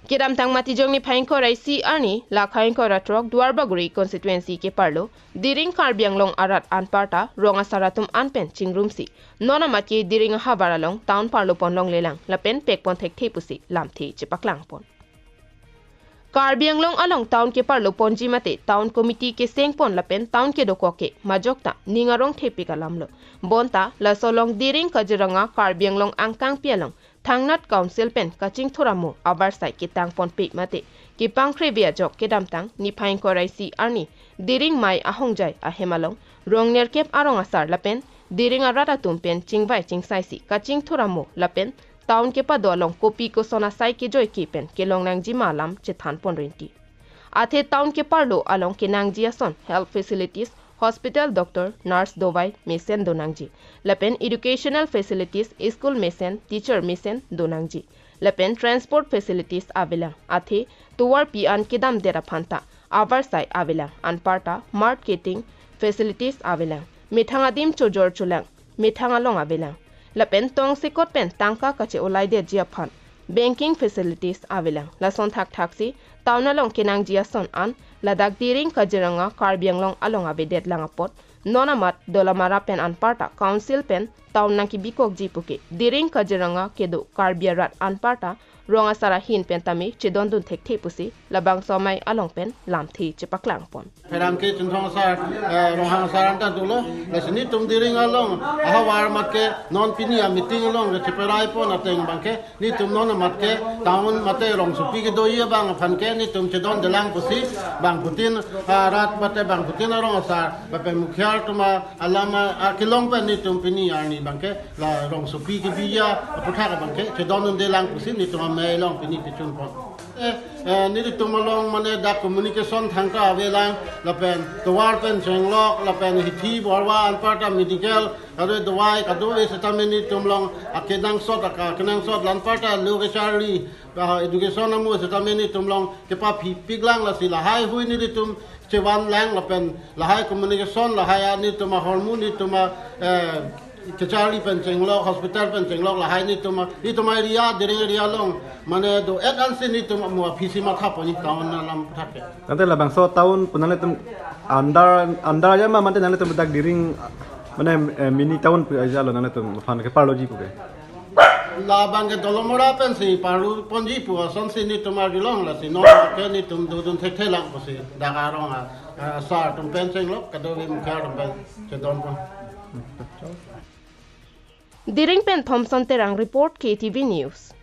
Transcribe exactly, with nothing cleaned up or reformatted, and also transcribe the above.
Kedamtang Matijong niphai ingkoi ra isi arni, lakha ingkoi ra throk Duarbagori constituency keparlo Diring Karbi Anglong arat anparta rong asar atum an pen chingrumsi non amat ke Diring ahavar along town parlo pon longlelang lapen pekpon thekthe pusi lamthe chepaklangpon. Karbi Anglong along town keparlo ponji mate town committee kesengpon lapen town kedokok ke majok ta ning arong thepik alamlo. Bonta laso along Diring Kaziranga Karbi Anglong angkangpi along thangnat council pen kachingthur amo avarsai ketangponpe mate kepangkrevi ajok kedamtang niphai ingkoi ra isi arni Diring Mei ahongjai ahem along rong nerkep arong asar lapen Diring arat atum pen chingvai chingsaisi kachingthur amo lapen town kepado along kopi koson asai kejoike pen kelong nangjima alam chethanpon rinti. Athe town keparlo along kenangji ason health facilities, hospital, doctor, nurse, dovai mesen donangji lapen educational facilities, school mesen, teacher mesen donangji lapen transport facilities avelang. Athe tovarpi an kedamdet aphanta avarsai avelang, anparta marketing facilities avelang, methang adim chojor cholang methang along avelang lapen tongsekot pen tangka kache-olaidetji aphan banking facilities avelang. Lason thakthaksi town along kenangji ason an ladak Diring Kaziranga Karbi Anglong along avedetlang apot non amat Dolamara pen anparta council pen town nangkebikokji puke Diring Kaziranga kedo Karbi arat anparta rong asar ahin pen tame chedondun thekthe pusi labangso amei along pen lamthe chepaklangpon. Pherangke Chinthong asar, eh, Ronghang asar anta dolo, lasi netum Diring along ahavar amat ke non pini a-meeting along ke cheperaipon ateng abang ke netum non amat ke town mate rongsopi kedoji abang aphan ke netum chedondelang pusi bangphutin, ah, rat mate bangphutin arong asar, bapen mukhiar atum alam, ah, kelong pen netum pini arni abang ke la rongsopi kebija aputhak abang ke chedondundelang pusi netum amei along pini pechunpon. Eh, eh, netum along mane dak communication thangta avelang, lapen tovar pen chenglok, lapen hithi borwa anparta medical, kadokave dovai, kadokave setame netum along akenangsot, aka kenangsot la anparta lo kecharli, ah, education amo setame netum along kepaphipiklang, lasi lahai hui netum chevanlang lapen lahai communication, lahai a netum ahormu, netum a, eh, kacharli pen chenglok, hospital pen chenglok, lahai netum a, netum a area, Diring area along mane do-et ansi netum amo aphisi mathaponji town alam aputhak ke. Tangte labangso town pu nanglitum under, under aja ma mate nanglitum dak Diring mane, eh, mini town pu aja lo nanglitum aphan keparloji puke. Labang ke Dolamara pensi parlo ponji pu asonsi netum arjulong, lasi non ke netum dodun thekthelang pusi dak arong a, a, asar atum pen chenglok, kadokave mukhiar atum pen chedonpon. Diring pen Thompson Terang report, K T V News.